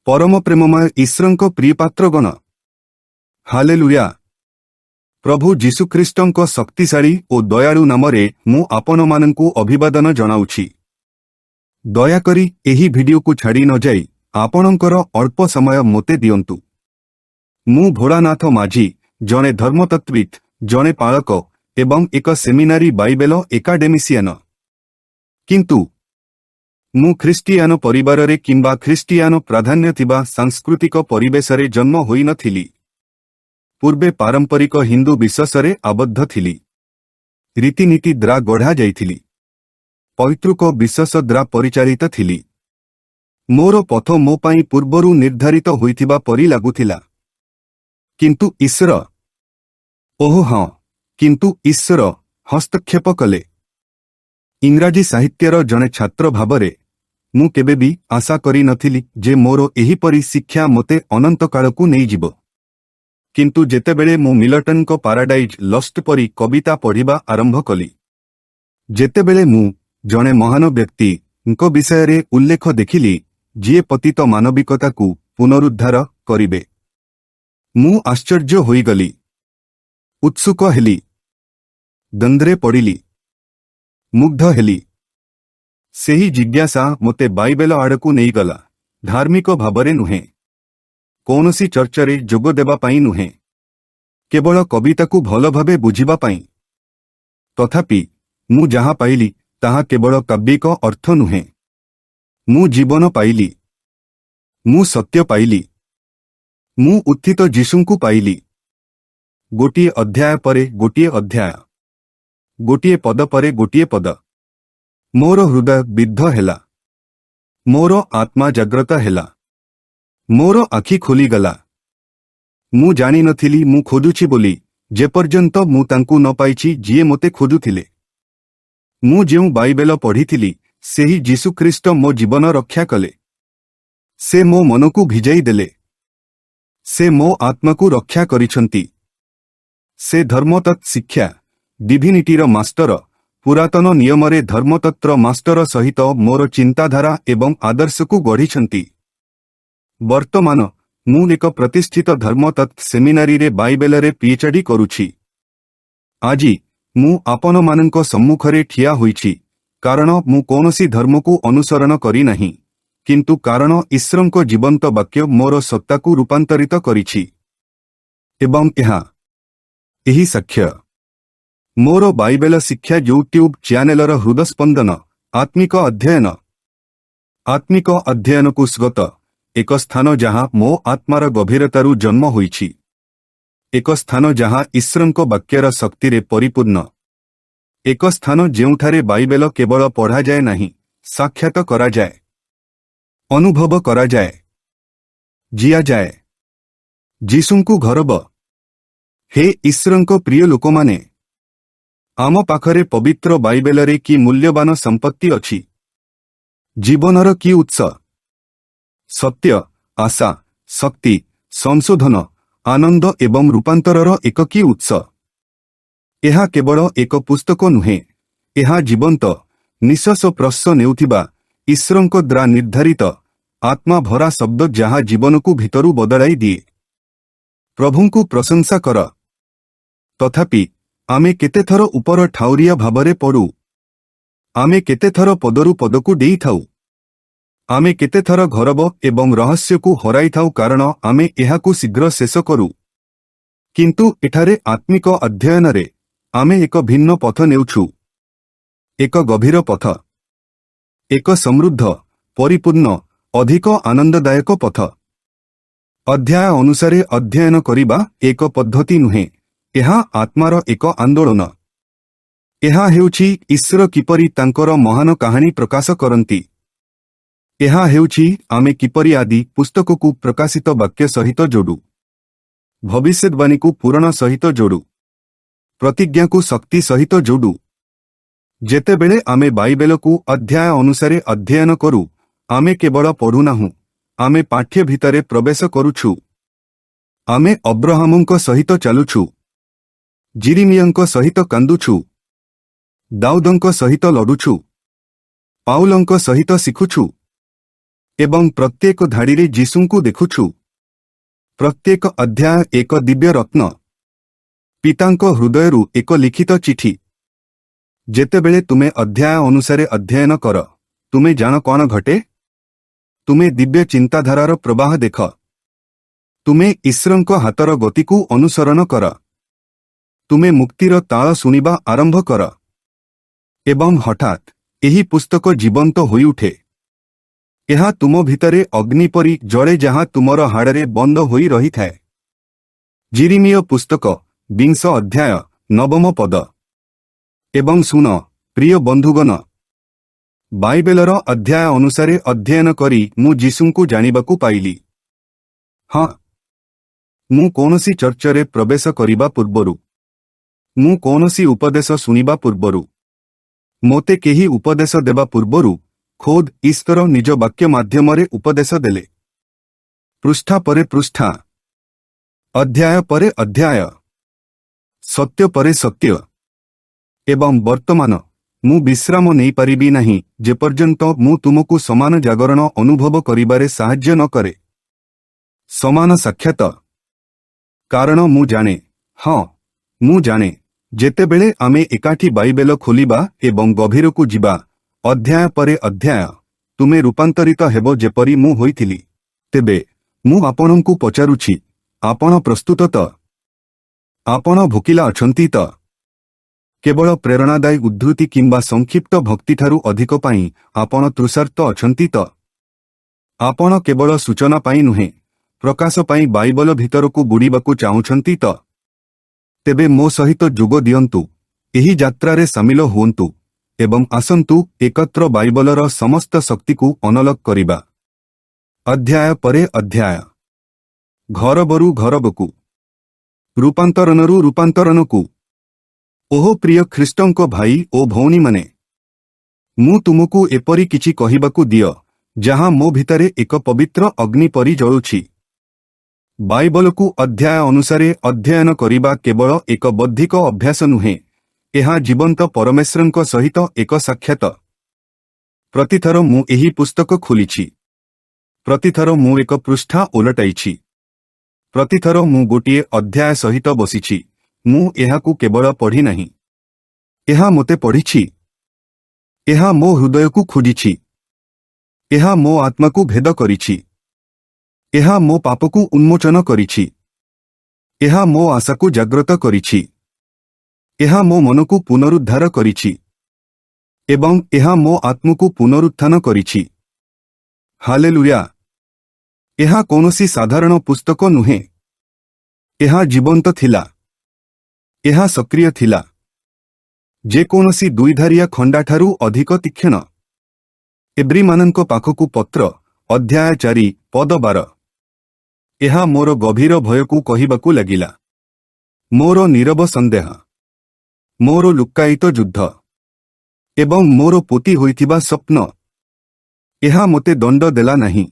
ପରମ ପ୍ରେମମୟ ଈଶ୍ୱରଙ୍କ ପ୍ରିୟପାତ୍ରଗଣ, ହାଲେଲୁୟା! ପ୍ରଭୁ ଯୀଶୁଖ୍ରୀଷ୍ଟଙ୍କ ଶକ୍ତିଶାଳୀ ଓ ଦୟାଳୁ ନାମରେ ମୁଁ ଆପଣମାନଙ୍କୁ ଅଭିବାଦନ ଜଣାଉଛି। ଦୟାକରି ଏହି ଭିଡିଓକୁ ଛାଡ଼ି ନଯାଇ ଆପଣଙ୍କର ଅଳ୍ପ ସମୟ ମୋତେ ଦିଅନ୍ତୁ। ମୁଁ ଭୋଳାନାଥ ମାଝୀ, ଜଣେ ଧର୍ମତତ୍ତ୍ୱବିତ୍, ଜଣେ ପାଳକ ଏବଂ ଏକ ସେମିନାରୀ ବାଇବେଲ ଏକାଡେମିସିଆନ। କିନ୍ତୁ ମୁଁ ଖ୍ରୀଷ୍ଟିଆନ ପରିବାରରେ କିମ୍ବା ଖ୍ରୀଷ୍ଟିଆନ ପ୍ରାଧାନ୍ୟ ଥିବା ସାଂସ୍କୃତିକ ପରିବେଶରେ ଜନ୍ମ ହୋଇନଥିଲି। ପୂର୍ବେ ପାରମ୍ପରିକ ହିନ୍ଦୁ ବିଶ୍ୱାସରେ ଆବଦ୍ଧ ଥିଲି। ରୀତିନୀତି ଦ୍ୱାରା ଗଢ଼ା ଯାଇଥିଲି। ପୈତୃକ ବିଶ୍ୱାସ ଦ୍ୱାରା ପରିଚାଳିତ ଥିଲି। ମୋର ପଥ ମୋ ପାଇଁ ପୂର୍ବରୁ ନିର୍ଦ୍ଧାରିତ ହୋଇଥିବା ପରି ଲାଗୁଥିଲା। କିନ୍ତୁ ଈଶ୍ୱର, ଓହୋ ହଁ, କିନ୍ତୁ ଈଶ୍ୱର ହସ୍ତକ୍ଷେପ କଲେ। ଇଂରାଜୀ ସାହିତ୍ୟର ଜଣେ ଛାତ୍ର ଭାବରେ ମୁଁ କେବେ ବି ଆଶା କରିନଥିଲି ଯେ ମୋର ଏହିପରି ଶିକ୍ଷା ମୋତେ ଅନନ୍ତକାଳକୁ ନେଇଯିବ। କିନ୍ତୁ ଯେତେବେଳେ ମୁଁ ମିଲଟନଙ୍କ ପାରାଡାଇଜ୍ ଲଷ୍ଟ ପରି କବିତା ପଢ଼ିବା ଆରମ୍ଭ କଲି, ଯେତେବେଳେ ମୁଁ ଜଣେ ମହାନ ବ୍ୟକ୍ତିଙ୍କ ବିଷୟରେ ଉଲ୍ଲେଖ ଦେଖିଲି ଯିଏ ପତିତ ମାନବିକତାକୁ ପୁନରୁଦ୍ଧାର କରିବେ, ମୁଁ ଆଶ୍ଚର୍ଯ୍ୟ ହୋଇଗଲି, ଉତ୍ସୁକ ହେଲି, ଦ୍ୱନ୍ଦ୍ୱରେ ପଡ଼ିଲି, ମୁଗ୍ଧ ହେଲି। ସେହି ଜିଜ୍ଞାସା ମୋତେ ବାଇବେଲ ଆଡ଼କୁ ନେଇଗଲା, ଧାର୍ମିକ ଭାବରେ ନୁହେଁ, କୌଣସି ଚର୍ଚ୍ଚରେ ଯୋଗ ଦେବା ପାଇଁ ନୁହେଁ, କେବଳ କବିତାକୁ ଭଲ ଭାବେ ବୁଝିବା ପାଇଁ। ତଥାପି ମୁଁ ଯାହା ପାଇଲି ତାହା କେବଳ କାବ୍ୟିକ ଅର୍ଥ ନୁହେଁ। ମୁଁ ଜୀବନ ପାଇଲି। ମୁଁ ସତ୍ୟ ପାଇଲି। ମୁଁ ଉତ୍ଥିତ ଯୀଶୁଙ୍କୁ ପାଇଲି। ଗୋଟିଏ ଅଧ୍ୟାୟ ପରେ ଗୋଟିଏ ଅଧ୍ୟାୟ, ଗୋଟିଏ ପଦ ପରେ ଗୋଟିଏ ପଦ, ମୋର ହୃଦୟ ବିଦ୍ଧ ହେଲା। ମୋର ଆତ୍ମା ଜାଗ୍ରତ ହେଲା। ମୋର ଆଖି ଖୋଲିଗଲା। ମୁଁ ଜାଣିନଥିଲି ମୁଁ ଖୋଜୁଛି ବୋଲି, ଯେପର୍ଯ୍ୟନ୍ତ ମୁଁ ତାଙ୍କୁ ନ ପାଇଛି ଯିଏ ମୋତେ ଖୋଜୁଥିଲେ। ମୁଁ ଯେଉଁ ବାଇବେଲ ପଢ଼ିଥିଲି, ସେହି ଯୀଶୁଖ୍ରୀଷ୍ଟ ମୋ ଜୀବନ ରକ୍ଷା କଲେ। ସେ ମୋ ମନକୁ ଭିଜାଇ ଦେଲେ। ସେ ମୋ ଆତ୍ମାକୁ ରକ୍ଷା କରିଛନ୍ତି। ସେ ଧର୍ମତତ୍ତ୍ୱ ଶିକ୍ଷା, ଡିଭିନିଟିର ମାଷ୍ଟର, ପୁରାତନ ନିୟମରେ ଧର୍ମତତ୍ତ୍ୱର ମାଷ୍ଟର ସହିତ ମୋର ଚିନ୍ତାଧାରା ଏବଂ ଆଦର୍ଶକୁ ଗଢ଼ିଛନ୍ତି। ବର୍ତ୍ତମାନ ମୁଁ ଏକ ପ୍ରତିଷ୍ଠିତ ଧର୍ମତତ୍ତ୍ୱ ସେମିନାରୀରେ ବାଇବେଲରେ ପିଏଚଡି କରୁଛି। ଆଜି ମୁଁ ଆପଣମାନଙ୍କ ସମ୍ମୁଖରେ ଠିଆ ହୋଇଛି, କାରଣ ମୁଁ କୌଣସି ଧର୍ମକୁ ଅନୁସରଣ କରିନାହିଁ, କିନ୍ତୁ କାରଣ ଈଶ୍ୱରଙ୍କ ଜୀବନ୍ତ ବାକ୍ୟ ମୋର ସତ୍ତାକୁ ରୂପାନ୍ତରିତ କରିଛି। ଏବଂ ଏହା ଏହି ସାକ୍ଷ୍ୟ ମୋର ବାଇବେଲ ଶିକ୍ଷା ୟୁଟ୍ୟୁବ ଚ୍ୟାନେଲର ହୃଦସ୍ପନ୍ଦନ, ଆତ୍ମିକ ଅଧ୍ୟୟନ। ଆତ୍ମିକ ଅଧ୍ୟୟନକୁ ସ୍ୱାଗତ, ଏକ ସ୍ଥାନ ଯାହା ମୋ ଆତ୍ମାର ଗଭୀରତାରୁ ଜନ୍ମ ହୋଇଛି, ଏକ ସ୍ଥାନ ଯାହା ଈଶ୍ୱରଙ୍କ ବାକ୍ୟର ଶକ୍ତିରେ ପରିପୂର୍ଣ୍ଣ, ଏକ ସ୍ଥାନ ଯେଉଁଠାରେ ବାଇବେଲ କେବଳ ପଢ଼ାଯାଏ ନାହିଁ, ସାକ୍ଷାତ କରାଯାଏ, ଅନୁଭବ କରାଯାଏ, ଜିଆଯାଏ। ଯୀଶୁଙ୍କୁ ଗୌରବ। ହେ ଈଶ୍ୱରଙ୍କ ପ୍ରିୟ ଲୋକମାନେ, ଆମ ପାଖରେ ପବିତ୍ର ବାଇବେଲରେ କି ମୂଲ୍ୟବାନ ସମ୍ପତ୍ତି ଅଛି! ଜୀବନର କି ଉତ୍ସ! ସତ୍ୟ, ଆଶା, ଶକ୍ତି, ସଂଶୋଧନ, ଆନନ୍ଦ ଏବଂ ରୂପାନ୍ତରର ଏକ କି ଉତ୍ସ! ଏହା କେବଳ ଏକ ପୁସ୍ତକ ନୁହେଁ। ଏହା ଜୀବନ୍ତ, ନିଶ୍ୱାସ ପ୍ରଶ୍ୱାସ ନେଉଥିବା, ଈଶ୍ୱରଙ୍କ ଦ୍ୱାରା ନିର୍ଦ୍ଧାରିତ, ଆତ୍ମା ଭରା ଶବ୍ଦ ଯାହା ଜୀବନକୁ ଭିତରୁ ବଦଳାଇ ଦିଏ। ପ୍ରଭୁଙ୍କୁ ପ୍ରଶଂସା କର। ତଥାପି ଆମେ କେତେଥର ଉପର ଠାଉରିଆ ଭାବରେ ପଡୁ। ଆମେ କେତେଥର ପଦରୁ ପଦକୁ ଡେଇଥାଉ। ଆମେ କେତେଥର ଗୌରବ ଏବଂ ରହସ୍ୟକୁ ହରାଇଥାଉ, କାରଣ ଆମେ ଏହାକୁ ଶୀଘ୍ର ଶେଷ କରୁ। କିନ୍ତୁ ଏଠାରେ ଆତ୍ମିକ ଅଧ୍ୟୟନରେ ଆମେ ଏକ ଭିନ୍ନ ପଥ ନେଉଛୁ, ଏକ ଗଭୀର ପଥ, ଏକ ସମୃଦ୍ଧ, ପରିପୂର୍ଣ୍ଣ, ଅଧିକ ଆନନ୍ଦଦାୟକ ପଥ। ଅଧ୍ୟାୟ ଅନୁସାରେ ଅଧ୍ୟୟନ କରିବା ଏକ ପଦ୍ଧତି ନୁହେଁ, ଏହା ଆତ୍ମାର ଏକ ଆନ୍ଦୋଳନ। ଏହା ହେଉଛି ଈଶ୍ୱର କିପରି ତାଙ୍କର ମହାନ କାହାଣୀ ପ୍ରକାଶ କରନ୍ତି। ଏହା ହେଉଛି ଆମେ କିପରି ଆଦି ପୁସ୍ତକକୁ ପ୍ରକାଶିତ ବାକ୍ୟ ସହିତ ଯୋଡୁ, ଭବିଷ୍ୟତବାଣୀକୁ ପୂରଣ ସହିତ ଯୋଡୁ, ପ୍ରତିଜ୍ଞାକୁ ଶକ୍ତି ସହିତ ଯୋଡୁ। ଯେତେବେଳେ ଆମେ ବାଇବେଲକୁ ଅଧ୍ୟାୟ ଅନୁସାରେ ଅଧ୍ୟୟନ କରୁ, ଆମେ କେବଳ ପଢୁନାହୁଁ, ଆମେ ପାଠ୍ୟ ଭିତରେ ପ୍ରବେଶ କରୁଛୁ। ଆମେ ଅବ୍ରହାମଙ୍କ ସହିତ ଚାଲୁଛୁ, ଜିରିମିୟଙ୍କ ସହିତ କାନ୍ଦୁଛୁ, ଦାଉଦଙ୍କ ସହିତ ଲଢୁଛୁ, ପାଉଲଙ୍କ ସହିତ ଶିଖୁଛୁ। ଏବଂ ପ୍ରତ୍ୟେକ ଧାଡ଼ିରେ ଯୀଶୁଙ୍କୁ ଦେଖୁଛୁ। ପ୍ରତ୍ୟେକ ଅଧ୍ୟାୟ ଏକ ଦିବ୍ୟ ରତ୍ନ, ପିତାଙ୍କ ହୃଦୟରୁ ଏକ ଲିଖିତ ଚିଠି। ଯେତେବେଳେ ତୁମେ ଅଧ୍ୟାୟ ଅନୁସାରେ ଅଧ୍ୟୟନ କର, ତୁମେ ଜାଣ କଣ ଘଟେ? ତୁମେ ଦିବ୍ୟ ଚିନ୍ତାଧାରାର ପ୍ରବାହ ଦେଖ। ତୁମେ ଈଶ୍ୱରଙ୍କ ହାତର ଗତିକୁ ଅନୁସରଣ କର। ତୁମେ ମୁକ୍ତିର ତାଳ ଶୁଣିବା ଆରମ୍ଭ କର ଏବଂ ହଠାତ୍ ଏହି ପୁସ୍ତକ ଜୀବନ୍ତ ହୋଇଉଠେ। ଏହା ତୁମ ଭିତରେ ଅଗ୍ନି ପରି ଜଳେ, ଯାହା ତୁମର ହାଡ଼ରେ ବନ୍ଦ ହୋଇ ରହିଥାଏ। ଜିରିମିୟ ପୁସ୍ତକ, ବିଂଶ ଅଧ୍ୟାୟ, ନବମ ପଦ। ଏବଂ ଶୁଣ, ପ୍ରିୟ ବନ୍ଧୁଗଣ, ବାଇବେଲର ଅଧ୍ୟାୟ ଅନୁସାରେ ଅଧ୍ୟୟନ କରି ମୁଁ ଯୀଶୁଙ୍କୁ ଜାଣିବାକୁ ପାଇଲି। ହଁ, ମୁଁ କୌଣସି ଚର୍ଚ୍ଚରେ ପ୍ରବେଶ କରିବା ପୂର୍ବରୁ, ମୁଁ କୌଣସି ଉପଦେଶ ଶୁଣିବା ପୂର୍ବରୁ, ମୋତେ କେହି ଉପଦେଶ ଦେବା ପୂର୍ବରୁ ଖୋଦ୍ ଈଶ୍ୱର ନିଜ ବାକ୍ୟ ମାଧ୍ୟମରେ ଉପଦେଶ ଦେଲେ। ପୃଷ୍ଠା ପରେ ପୃଷ୍ଠା, ଅଧ୍ୟାୟ ପରେ ଅଧ୍ୟାୟ, ସତ୍ୟ ପରେ ସତ୍ୟ। ଏବଂ ବର୍ତ୍ତମାନ ମୁଁ ବିଶ୍ରାମ ନେଇପାରିବି ନାହିଁ, ଯେପର୍ଯ୍ୟନ୍ତ ମୁଁ ତୁମକୁ ସମାନ ଜାଗରଣ ଅନୁଭବ କରିବାରେ ସାହାଯ୍ୟ ନ କରେ, ସମାନ ସାକ୍ଷାତ। କାରଣ ମୁଁ ଜାଣେ, ହଁ, ମୁଁ ଜାଣେ, ଯେତେବେଳେ ଆମେ ଏକାଠି ବାଇବେଲ ଖୋଲିବା ଏବଂ ଗଭୀରକୁ ଯିବା, ଅଧ୍ୟାୟ ପରେ ଅଧ୍ୟାୟ, ତୁମେ ରୂପାନ୍ତରିତ ହେବ ଯେପରି ମୁଁ ହୋଇଥିଲି। ତେବେ ମୁଁ ଆପଣଙ୍କୁ ପଚାରୁଛି, ଆପଣ ପ୍ରସ୍ତୁତ ତ? ଆପଣ ଭୋକିଲା ଅଛନ୍ତି ତ? କେବଳ ପ୍ରେରଣାଦାୟୀ ଉଦ୍ଧୃତି କିମ୍ବା ସଂକ୍ଷିପ୍ତ ଭକ୍ତିଠାରୁ ଅଧିକ ପାଇଁ ଆପଣ ତୃଷାର୍ତ୍ତ ଅଛନ୍ତି ତ? ଆପଣ କେବଳ ସୂଚନା ପାଇଁ ନୁହେଁ, ପ୍ରକାଶ ପାଇଁ ବାଇବଲ ଭିତରକୁ ବୁଡ଼ିବାକୁ ଚାହୁଁଛନ୍ତି ତ? ତେବେ ମୋ ସହିତ ଯୋଗ ଦିଅନ୍ତୁ, ଏହି ଯାତ୍ରାରେ ସାମିଲ ହୁଅନ୍ତୁ ଏବଂ ଆସନ୍ତୁ ଏକତ୍ର ବାଇବଲର ସମସ୍ତ ଶକ୍ତିକୁ ଅନଲକ୍ କରିବା, ଅଧ୍ୟାୟ ପରେ ଅଧ୍ୟାୟ, ଗର୍ଭରୁ ଗର୍ଭକୁ, ରୂପାନ୍ତରଣରୁ ରୂପାନ୍ତରଣକୁ। ଓହୋ, ପ୍ରିୟ ଖ୍ରୀଷ୍ଟଙ୍କ ଭାଇ ଓ ଭଉଣୀମାନେ, ମୁଁ ତୁମକୁ ଏପରି କିଛି କହିବାକୁ ଦିଅ, ଯାହା ମୋ ଭିତରେ ଏକ ପବିତ୍ର ଅଗ୍ନି ପରି ଜଳୁଛି। ବାଇବଲକୁ ଅଧ୍ୟାୟ ଅନୁସାରେ ଅଧ୍ୟୟନ କରିବା କେବଳ ଏକ ବୌଦ୍ଧିକ ଅଭ୍ୟାସ ନୁହେଁ, ଏହା ଜୀବନ୍ତ ପରମେଶ୍ୱରଙ୍କ ସହିତ ଏକ ସାକ୍ଷାତ। ପ୍ରତିଥର ମୁଁ ଏହି ପୁସ୍ତକ ଖୋଲିଛି, ପ୍ରତିଥର ମୁଁ ଏକ ପୃଷ୍ଠା ଓଲଟାଇଛି, ପ୍ରତିଥର ମୁଁ ଗୋଟିଏ ଅଧ୍ୟାୟ ସହିତ ବସିଛି, ମୁଁ ଏହାକୁ କେବଳ ପଢ଼ିନାହିଁ। ଏହା ମୋତେ ପଢ଼ିଛି। ଏହା ମୋ ହୃଦୟକୁ ଖୋଜିଛି। ଏହା ମୋ ଆତ୍ମାକୁ ଭେଦ କରିଛି। ଏହା ମୋ ପାପକୁ ଉନ୍ମୋଚନ କରିଛି। ଏହା ମୋ ଆଶାକୁ ଜାଗ୍ରତ କରିଛି। ଏହା ମୋ ମନକୁ ପୁନରୁଦ୍ଧାର କରିଛି ଏବଂ ଏହା ମୋ ଆତ୍ମକୁ ପୁନରୁତ୍ଥାନ କରିଛି। ହାଲେଲୁୟା! ଏହା କୌଣସି ସାଧାରଣ ପୁସ୍ତକ ନୁହେଁ। ଏହା ଜୀବନ୍ତ ଥିଲା। ଏହା ସକ୍ରିୟ ଥିଲା, ଯେକୌଣସି ଦୁଇଧାରିଆ ଖଣ୍ଡାଠାରୁ ଅଧିକ ତୀକ୍ଷ୍ଣ। ଏବ୍ରୀମାନଙ୍କ ପାଖକୁ ପତ୍ର, ଅଧ୍ୟାୟ 4, ପଦ 12। ଏହା ମୋର ଗଭୀର ଭୟକୁ କହିବାକୁ ଲାଗିଲା, ମୋର ନୀରବ ସନ୍ଦେହ, ମୋର ଲୁକ୍କାୟିତ ଯୁଦ୍ଧ ଏବଂ ମୋର ପୋତି ହୋଇଥିବା ସ୍ୱପ୍ନ। ଏହା ମୋତେ ଦଣ୍ଡ ଦେଲା ନାହିଁ,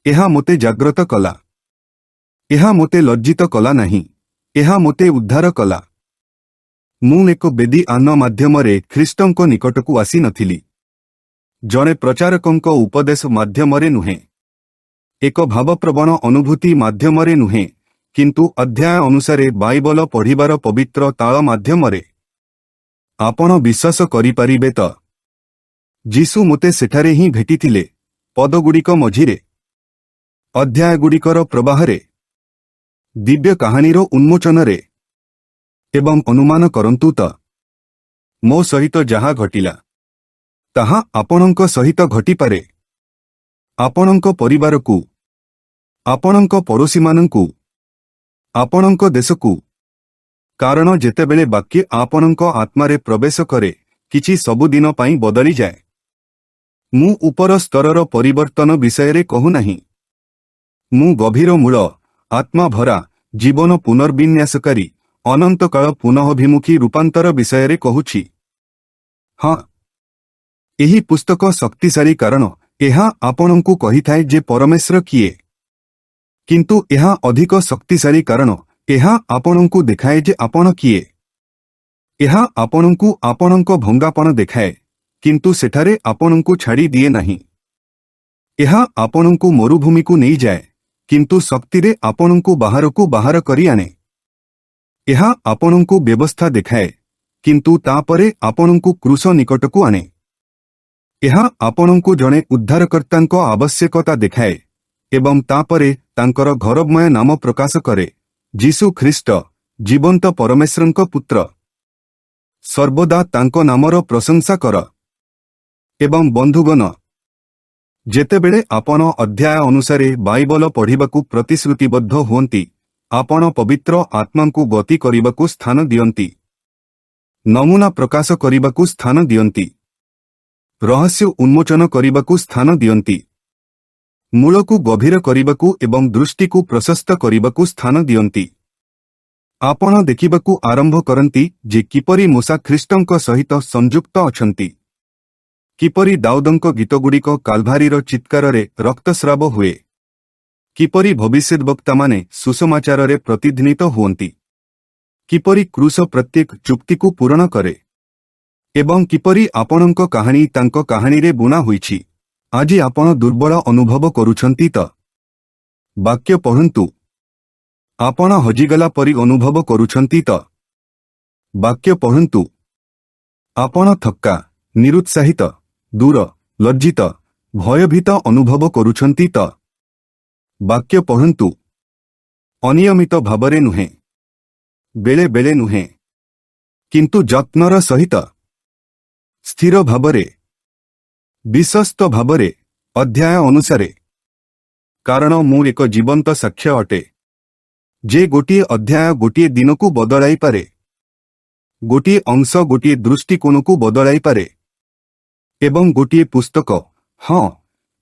ଏହା ମୋତେ ଜାଗ୍ରତ କଲା। ଏହା ମୋତେ ଲଜ୍ଜିତ କଲା ନାହିଁ, ଏହା ମୋତେ ଉଦ୍ଧାର କଲା। ମୁଁ ଏକ ବେଦୀ ଆନ ମାଧ୍ୟମରେ ଖ୍ରୀଷ୍ଟଙ୍କ ନିକଟକୁ ଆସିନଥିଲି, ଜଣେ ପ୍ରଚାରକଙ୍କ ଉପଦେଶ ମାଧ୍ୟମରେ ନୁହେଁ, ଏକ ଭାବପ୍ରବଣ ଅନୁଭୂତି ମାଧ୍ୟମରେ ନୁହେଁ, କିନ୍ତୁ ଅଧ୍ୟାୟ ଅନୁସାରେ ବାଇବଲ ପଢ଼ିବାର ପବିତ୍ର ତାଳ ମାଧ୍ୟମରେ। ଆପଣ ବିଶ୍ୱାସ କରିପାରିବେ ତ? ଯୀଶୁ ମୋତେ ସେଠାରେ ହିଁ ଭେଟିଥିଲେ, ପଦଗୁଡ଼ିକ ମଝିରେ, ଅଧ୍ୟାୟଗୁଡ଼ିକର ପ୍ରବାହରେ, ଦିବ୍ୟ କାହାଣୀର ଉନ୍ମୋଚନରେ। ଏବଂ ଅନୁମାନ କରନ୍ତୁ ତ, ମୋ ସହିତ ଯାହା ଘଟିଲା, ତାହା ଆପଣଙ୍କ ସହିତ ଘଟିପାରେ, ଆପଣଙ୍କ ପରିବାରକୁ, ଆପଣଙ୍କ ପଡ଼ୋଶୀମାନଙ୍କୁ, ଆପଣଙ୍କ ଦେଶକୁ। କାରଣ ଯେତେବେଳେ ବାକ୍ୟ ଆପଣଙ୍କ ଆତ୍ମାରେ ପ୍ରବେଶ କରେ, କିଛି ସବୁଦିନ ପାଇଁ ବଦଳିଯାଏ। ମୁଁ ଉପର ସ୍ତରର ପରିବର୍ତ୍ତନ ବିଷୟରେ କହୁନାହିଁ। ମୁଁ ଗଭୀର ମୂଳ, ଆତ୍ମା ଭରା, ଜୀବନ ପୁନର୍ବିନ୍ୟାସକାରୀ, ଅନନ୍ତକାଳ ପୁନଃଭିମୁଖୀ ରୂପାନ୍ତର ବିଷୟରେ କହୁଛି। ହଁ, ଏହି ପୁସ୍ତକ ଶକ୍ତିଶାଳୀ, କାରଣ ଏହା ଆପଣଙ୍କୁ କହିଥାଏ ଯେ ପରମେଶ୍ୱର କିଏ। କିନ୍ତୁ ଏହା ଅଧିକ ଶକ୍ତିଶାଳୀ, କାରଣ ଏହା ଆପଣଙ୍କୁ ଦେଖାଏ ଯେ ଆପଣ କିଏ। ଏହା ଆପଣଙ୍କୁ ଆପଣଙ୍କ ଭଙ୍ଗାପଣ ଦେଖାଏ, କିନ୍ତୁ ସେଠାରେ ଆପଣଙ୍କୁ ଛାଡ଼ି ଦିଏ ନାହିଁ। ଏହା ଆପଣଙ୍କୁ ମରୁଭୂମିକୁ ନେଇଯାଏ, କିନ୍ତୁ ଶକ୍ତିରେ ଆପଣଙ୍କୁ ବାହାରକୁ ବାହାର କରି ଆଣେ। ଏହା ଆପଣଙ୍କୁ ବ୍ୟବସ୍ଥା ଦେଖାଏ, କିନ୍ତୁ ତାପରେ ଆପଣଙ୍କୁ କ୍ରୁଶ ନିକଟକୁ ଆଣେ। ଏହା ଆପଣଙ୍କୁ ଜଣେ ଉଦ୍ଧାରକର୍ତ୍ତାଙ୍କ ଆବଶ୍ୟକତା ଦେଖାଏ ଏବଂ ତାପରେ ତାଙ୍କର ଗୌରବମୟ ନାମ ପ୍ରକାଶ କରେ, ଯୀଶୁ ଖ୍ରୀଷ୍ଟ, ଜୀବନ୍ତ ପରମେଶ୍ୱରଙ୍କ ପୁତ୍ର। ସର୍ବଦା ତାଙ୍କ ନାମର ପ୍ରଶଂସା କର। ଏବଂ ବନ୍ଧୁଗଣ, ଯେତେବେଳେ ଆପଣ ଅଧ୍ୟାୟ ଅନୁସାରେ ବାଇବଲ ପଢ଼ିବାକୁ ପ୍ରତିଶ୍ରୁତିବଦ୍ଧ ହୁଅନ୍ତି, ଆପଣ ପବିତ୍ର ଆତ୍ମାଙ୍କୁ ଗତି କରିବାକୁ ସ୍ଥାନ ଦିଅନ୍ତି, ନମୁନା ପ୍ରକାଶ କରିବାକୁ ସ୍ଥାନ ଦିଅନ୍ତି, ରହସ୍ୟ ଉନ୍ମୋଚନ କରିବାକୁ ସ୍ଥାନ ଦିଅନ୍ତି, ମୂଳକୁ ଗଭୀର କରିବାକୁ ଏବଂ ଦୃଷ୍ଟିକୁ ପ୍ରଶସ୍ତ କରିବାକୁ ସ୍ଥାନ ଦିଅନ୍ତି। ଆପଣ ଦେଖିବାକୁ ଆରମ୍ଭ କରନ୍ତି ଯେ କିପରି ମୋଶା ଖ୍ରୀଷ୍ଟଙ୍କ ସହିତ ସଂଯୁକ୍ତ ଅଛନ୍ତି, କିପରି ଦାଉଦଙ୍କ ଗୀତଗୁଡ଼ିକ କାଲଭାରୀର ଚିତ୍କାରରେ ରକ୍ତସ୍ରାବ ହୁଏ, କିପରି ଭବିଷ୍ୟଦ୍ବକ୍ତାମାନେ ସୁସମାଚାରରେ ପ୍ରତିଧ୍ୱନିତ ହୁଅନ୍ତି, କିପରି କ୍ରୁଶ ପ୍ରତ୍ୟେକ ଚୁକ୍ତିକୁ ପୂରଣ କରେ ଏବଂ କିପରି ଆପଣଙ୍କ କାହାଣୀ ତାଙ୍କ କାହାଣୀରେ ବୁଣା ହୋଇଛି। ଆଜି ଆପଣ ଦୁର୍ବଳ ଅନୁଭବ କରୁଛନ୍ତି ତ? ବାକ୍ୟ ପଢ଼ନ୍ତୁ। ଆପଣ ହଜିଗଲା ପରି ଅନୁଭବ କରୁଛନ୍ତି ତ? ବାକ୍ୟ ପଢ଼ନ୍ତୁ। ଆପଣ ଥକ୍କା, ନିରୁତ୍ସାହିତ, ଦୂର, ଲଜ୍ଜିତ, ଭୟଭୀତ ଅନୁଭବ କରୁଛନ୍ତି ତ? ବାକ୍ୟ ପଢ଼ନ୍ତୁ। ଅନିୟମିତ ଭାବରେ ନୁହେଁ, ବେଳେ ବେଳେ ନୁହେଁ, କିନ୍ତୁ ଯତ୍ନର ସହିତ, ସ୍ଥିର ଭାବରେ, ବିଶ୍ୱସ୍ତ ଭାବରେ, ଅଧ୍ୟାୟ ଅନୁସାରେ। କାରଣ ମୁଁ ଏକ ଜୀବନ୍ତ ସାକ୍ଷ୍ୟ ଅଟେ ଯେ ଗୋଟିଏ ଅଧ୍ୟାୟ ଗୋଟିଏ ଦିନକୁ ବଦଳାଇପାରେ, ଗୋଟିଏ ଅଂଶ ଗୋଟିଏ ଦୃଷ୍ଟିକୋଣକୁ ବଦଳାଇପାରେ ଏବଂ ଗୋଟିଏ ପୁସ୍ତକ, ହଁ,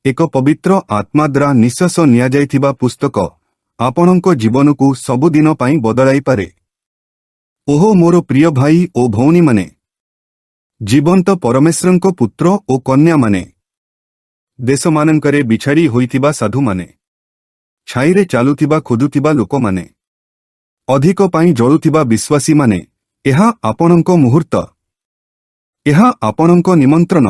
ଏକ ପବିତ୍ର ଆତ୍ମା ଦ୍ୱାରା ନିଶ୍ୱାସ ନିଆଯାଇଥିବା ପୁସ୍ତକ, ଆପଣଙ୍କ ଜୀବନକୁ ସବୁଦିନ ପାଇଁ ବଦଳାଇପାରେ। ଓହୋ ମୋର ପ୍ରିୟ ଭାଇ ଓ ଭଉଣୀମାନେ, ଜୀବନ୍ତ ପରମେଶ୍ୱରଙ୍କ ପୁତ୍ର ଓ କନ୍ୟାମାନେ, ଦେଶମାନଙ୍କରେ ବିଛାଡ଼ି ହୋଇଥିବା ସାଧୁମାନେ, ଛାଇରେ ଚାଲୁଥିବା ଖୋଜୁଥିବା ଲୋକମାନେ, ଅଧିକ ପାଇଁ ଜଳୁଥିବା ବିଶ୍ୱାସୀମାନେ, ଏହା ଆପଣଙ୍କ ମୁହୂର୍ତ୍ତ। ଏହା ଆପଣଙ୍କ ନିମନ୍ତ୍ରଣ।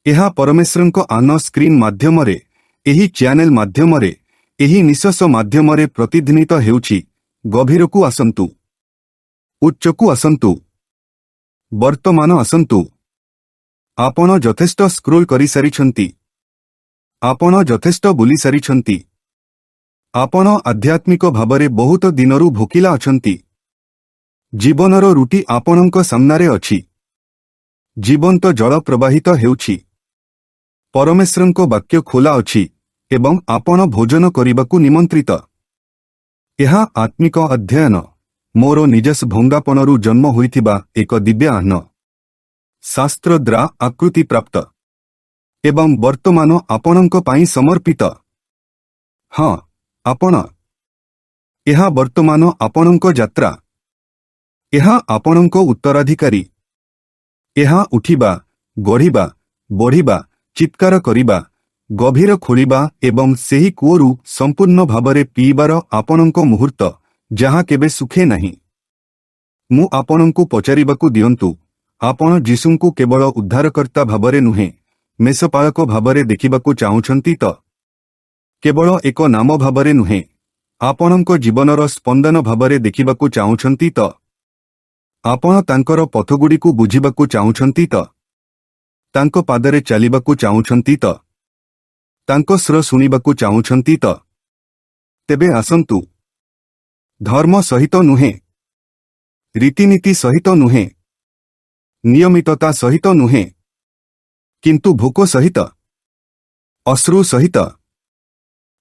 ଏହା ପରମେଶ୍ୱରଙ୍କ ଆନ ସ୍କ୍ରିନ୍ ମାଧ୍ୟମରେ, ଏହି ଚ୍ୟାନେଲ ମାଧ୍ୟମରେ, ଏହି ନିଶ୍ୱାସ ମାଧ୍ୟମରେ ପ୍ରତିଧ୍ୱନିତ ହେଉଛି। ଗଭୀରକୁ ଆସନ୍ତୁ, ଉଚ୍ଚକୁ ଆସନ୍ତୁ, ବର୍ତ୍ତମାନ ଆସନ୍ତୁ। ଆପଣ ଯଥେଷ୍ଟ ସ୍କ୍ରୋଲ କରିସାରିଛନ୍ତି। ଆପଣ ଯଥେଷ୍ଟ ବୁଲିସାରିଛନ୍ତି। ଆପଣ ଆଧ୍ୟାତ୍ମିକ ଭାବରେ ବହୁତ ଦିନରୁ ଭୋକିଲା ଅଛନ୍ତି। ଜୀବନର ରୁଟି ଆପଣଙ୍କ ସାମ୍ନାରେ ଅଛି। ଜୀବନ୍ତ ଜଳ ପ୍ରବାହିତ ହେଉଛି। ପରମେଶ୍ୱରଙ୍କ ବାକ୍ୟ ଖୋଲା ଅଛି ଏବଂ ଆପଣ ଭୋଜନ କରିବାକୁ ନିମନ୍ତ୍ରିତ। ଏହା ଆତ୍ମିକ ଅଧ୍ୟୟନ, ମୋର ନିଜସ୍ୱ ଭଙ୍ଗାପଣରୁ ଜନ୍ମ ହୋଇଥିବା ଏକ ଦିବ୍ୟ ଆହ୍ୱାନ, ଶାସ୍ତ୍ର ଦ୍ୱାରା ଆକୃତି ପ୍ରାପ୍ତ ଏବଂ ବର୍ତ୍ତମାନ ଆପଣଙ୍କ ପାଇଁ ସମର୍ପିତ। ହଁ, ଆପଣ। ଏହା ବର୍ତ୍ତମାନ ଆପଣଙ୍କ ଯାତ୍ରା। ଏହା ଆପଣଙ୍କ ଉତ୍ତରାଧିକାରୀ। ଏହା ଉଠିବା, ଗଢ଼ିବା, ବଢ଼ିବା, ଚିତ୍କାର କରିବା, ଗଭୀର ଖୋଳିବା ଏବଂ ସେହି କୂଅରୁ ସମ୍ପୂର୍ଣ୍ଣ ଭାବରେ ପିଇବାର ଆପଣଙ୍କ ମୁହୂର୍ତ୍ତ, ଯାହା କେବେ ଶୁଖେ ନାହିଁ। ମୁଁ ଆପଣଙ୍କୁ ପଚାରିବାକୁ ଦିଅନ୍ତୁ, ଆପଣ ଯୀଶୁଙ୍କୁ କେବଳ ଉଦ୍ଧାରକର୍ତ୍ତା ଭାବରେ ନୁହେଁ, ମେଷପାଳକ ଭାବରେ ଦେଖିବାକୁ ଚାହୁଁଛନ୍ତି ତ? କେବଳ ଏକ ନାମ ଭାବରେ ନୁହେଁ, ଆପଣଙ୍କ ଜୀବନର ସ୍ପନ୍ଦନ ଭାବରେ ଦେଖିବାକୁ ଚାହୁଁଛନ୍ତି ତ? ଆପଣ ତାଙ୍କର ପଥଗୁଡ଼ିକୁ ବୁଝିବାକୁ ଚାହୁଁଛନ୍ତି ତ? ତାଙ୍କ ପାଦରେ ଚାଲିବାକୁ ଚାହୁଁଛନ୍ତି ତ? ତାଙ୍କ ସ୍ୱର ଶୁଣିବାକୁ ଚାହୁଁଛନ୍ତି ତ? ତେବେ ଆସନ୍ତୁ। ଧର୍ମ ସହିତ ନୁହେଁ, ରୀତିନୀତି ସହିତ ନୁହେଁ, ନିୟମିତତା ସହିତ ନୁହେଁ, କିନ୍ତୁ ଭୋକ ସହିତ, ଅଶ୍ରୁ ସହିତ,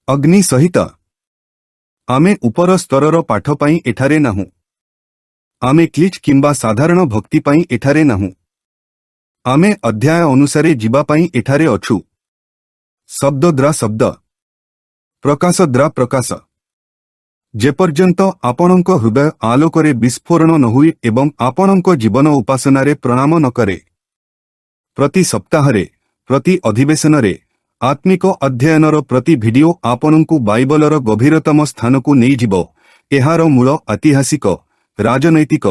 ଅଗ୍ନି ସହିତ। ଆମେ ଉପର ସ୍ତରର ପାଠ ପାଇଁ ଏଠାରେ ନାହୁଁ। ଆମେ କ୍ଲିଚ୍ କିମ୍ବା ସାଧାରଣ ଭକ୍ତି ପାଇଁ ଏଠାରେ ନାହୁଁ। ଆମେ ଅଧ୍ୟାୟ ଅନୁସାରେ ଯିବା ପାଇଁ ଏଠାରେ ଅଛୁ। ଶବ୍ଦ ଦ୍ୱାରା ଶବ୍ଦ, ପ୍ରକାଶ ଦ୍ୱାରା ପ୍ରକାଶ। ଯେପର୍ଯ୍ୟନ୍ତ ଆପଣଙ୍କ ହୃଦୟ ଆଲୋକରେ ବିସ୍ଫୋରଣ ନ ହୁଏ ଏବଂ ଆପଣଙ୍କ ଜୀବନ ଉପାସନାରେ ପ୍ରଣାମ ନ କରେ। ପ୍ରତି ସପ୍ତାହରେ, ପ୍ରତି ଅଧିବେଶନରେ, ଆତ୍ମିକ ଅଧ୍ୟୟନର ପ୍ରତି ଭିଡିଓ ଆପଣଙ୍କୁ ବାଇବଲର ଗଭୀରତମ ସ୍ଥାନକୁ ନେଇଯିବ, ଏହାର ମୂଳ ଐତିହାସିକ, ରାଜନୈତିକ,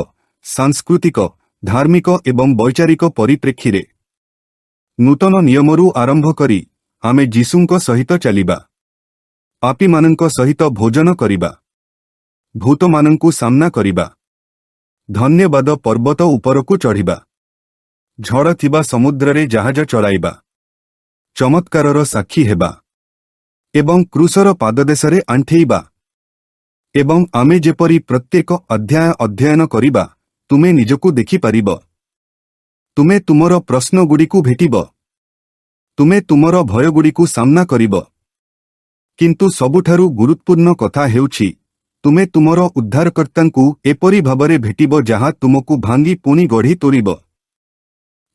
ସାଂସ୍କୃତିକ, ଧାର୍ମିକ ଏବଂ ବୈଚାରିକ ପରିପ୍ରେକ୍ଷୀରେ। ନୂତନ ନିୟମରୁ ଆରମ୍ଭ କରି ଆମେ ଯୀଶୁଙ୍କ ସହିତ ଚାଲିବା, ପାପୀମାନଙ୍କ ସହିତ ଭୋଜନ କରିବା, ଭୂତମାନଙ୍କୁ ସାମ୍ନା କରିବା, ଧନ୍ୟବାଦ ପର୍ବତ ଉପରକୁ ଚଢ଼ିବା, ଝଡ଼ ଥିବା ସମୁଦ୍ରରେ ଜାହାଜ ଚଳାଇବା, ଚମତ୍କାରର ସାକ୍ଷୀ ହେବା ଏବଂ କ୍ରୁଶର ପାଦଦେଶରେ ଆଣ୍ଠେଇବା। ଏବଂ ଆମେ ଯେପରି ପ୍ରତ୍ୟେକ ଅଧ୍ୟାୟ ଅଧ୍ୟୟନ କରିବା, ତୁମେ ନିଜକୁ ଦେଖିପାରିବ। ତୁମେ ତୁମର ପ୍ରଶ୍ନଗୁଡ଼ିକୁ ଭେଟିବ। ତୁମେ ତୁମର ଭୟଗୁଡ଼ିକୁ ସାମ୍ନା କରିବ। କିନ୍ତୁ ସବୁଠାରୁ ଗୁରୁତ୍ୱପୂର୍ଣ୍ଣ କଥା ହେଉଛି, ତୁମେ ତୁମର ଉଦ୍ଧାରକର୍ତ୍ତାଙ୍କୁ ଏପରି ଭାବରେ ଭେଟିବ ଯାହା ତୁମକୁ ଭାଙ୍ଗି ପୁଣି ଗଢ଼ି ତୋଳିବ।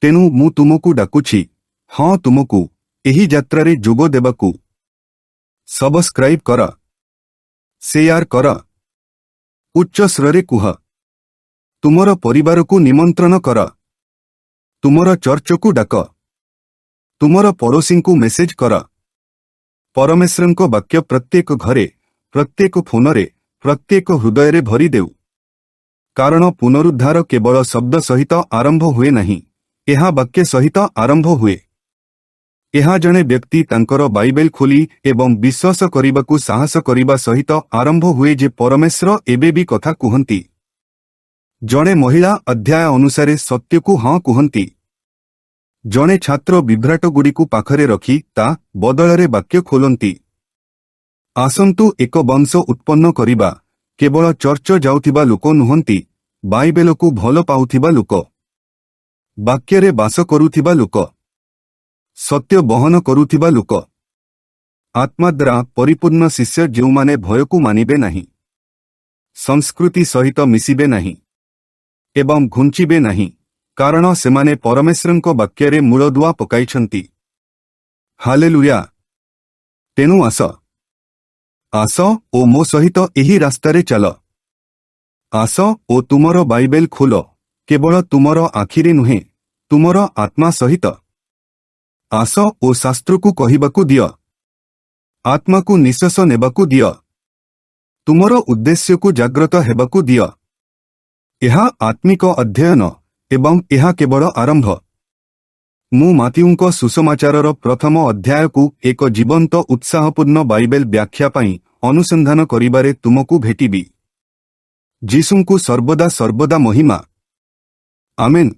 ତେଣୁ ମୁଁ ତୁମକୁ ଡାକୁଛି, ହଁ, ତୁମକୁ, ଏହି ଯାତ୍ରାରେ ଯୋଗ ଦେବାକୁ। ସବସ୍କ୍ରାଇବ୍ କର, ସେୟାର କର, ଉଚ୍ଚ ସ୍ୱରରେ କୁହ, ତୁମର ପରିବାରକୁ ନିମନ୍ତ୍ରଣ କର, ତୁମର ଚର୍ଚ୍ଚକୁ ଡାକ, ତୁମର ପଡ଼ୋଶୀଙ୍କୁ ମେସେଜ କର। ପରମେଶ୍ୱରଙ୍କ ବାକ୍ୟ ପ୍ରତ୍ୟେକ ଘରେ, ପ୍ରତ୍ୟେକ ଫୋନରେ, ପ୍ରତ୍ୟେକ ହୃଦୟରେ ଭରିଦେଉ। କାରଣ ପୁନରୁଦ୍ଧାର କେବଳ ଶବ୍ଦ ସହିତ ଆରମ୍ଭ ହୁଏ ନାହିଁ, ଏହା ବାକ୍ୟ ସହିତ ଆରମ୍ଭ ହୁଏ। ଏହା ଜଣେ ବ୍ୟକ୍ତି ତାଙ୍କର ବାଇବେଲ ଖୋଲି ଏବଂ ବିଶ୍ୱାସ କରିବାକୁ ସାହସ କରିବା ସହିତ ଆରମ୍ଭ ହୁଏ ଯେ ପରମେଶ୍ୱର ଏବେ ବି କଥା କୁହନ୍ତି। ଜଣେ ମହିଳା ଅଧ୍ୟାୟ ଅନୁସାରେ ସତ୍ୟକୁ ହଁ କୁହନ୍ତି। ଜଣେ ଛାତ୍ର ବିଭ୍ରାଟଗୁଡ଼ିକୁ ପାଖରେ ରଖି ତା ବଦଳରେ ବାକ୍ୟ ଖୋଲନ୍ତି। ଆସନ୍ତୁ ଏକ ବଂଶ ଉତ୍ପନ୍ନ କରିବା, କେବଳ ଚର୍ଚ୍ଚ ଯାଉଥିବା ଲୋକ ନୁହନ୍ତି, ବାଇବେଲକୁ ଭଲ ପାଉଥିବା ଲୋକ, ବାକ୍ୟରେ ବାସ କରୁଥିବା ଲୋକ, ସତ୍ୟ ବହନ କରୁଥିବା ଲୋକ, ଆତ୍ମାଦ୍ୱାରା ପରିପୂର୍ଣ୍ଣ ଶିଷ୍ୟ, ଯେଉଁମାନେ ଭୟକୁ ମାନିବେ ନାହିଁ, ସଂସ୍କୃତି ସହିତ ମିଶିବେ ନାହିଁ ଏବଂ ଘୁଞ୍ଚିବେ ନାହିଁ, କାରଣ ସେମାନେ ପରମେଶ୍ୱରଙ୍କ ବାକ୍ୟରେ ମୂଳଦୁଆ ପକାଇଛନ୍ତି। ହାଲେଲୁୟା! ତେଣୁ ଆସ, ଆସ ଓ ମୋ ସହିତ ଏହି ରାସ୍ତାରେ ଚାଲ। ଆସ ଓ ତୁମର ବାଇବେଲ ଖୋଲ, କେବଳ ତୁମର ଆଖିରେ ନୁହେଁ, ତୁମର ଆତ୍ମା ସହିତ। ଆସ ଓ ଶାସ୍ତ୍ରକୁ କହିବାକୁ ଦିଅ। ଆତ୍ମାକୁ ନିଶ୍ୱାସ ନେବାକୁ ଦିଅ। ତୁମର ଉଦ୍ଦେଶ୍ୟକୁ ଜାଗ୍ରତ ହେବାକୁ ଦିଅ। ଏହା ଆତ୍ମିକ ଅଧ୍ୟୟନ ଏବଂ ଏହା କେବଳ ଆରମ୍ଭ। ମୁଁ ମାଥିଉଙ୍କ ସୁସମାଚାରର ପ୍ରଥମ ଅଧ୍ୟାୟକୁ ଏକ ଜୀବନ୍ତ, ଉତ୍ସାହପୂର୍ଣ୍ଣ ବାଇବେଲ ବ୍ୟାଖ୍ୟା ପାଇଁ ଅନୁସନ୍ଧାନ କରିବାରେ ତୁମକୁ ଭେଟିବି। ଯୀଶୁଙ୍କୁ ସର୍ବଦା ସର୍ବଦା ମହିମା। ଆମେନ୍।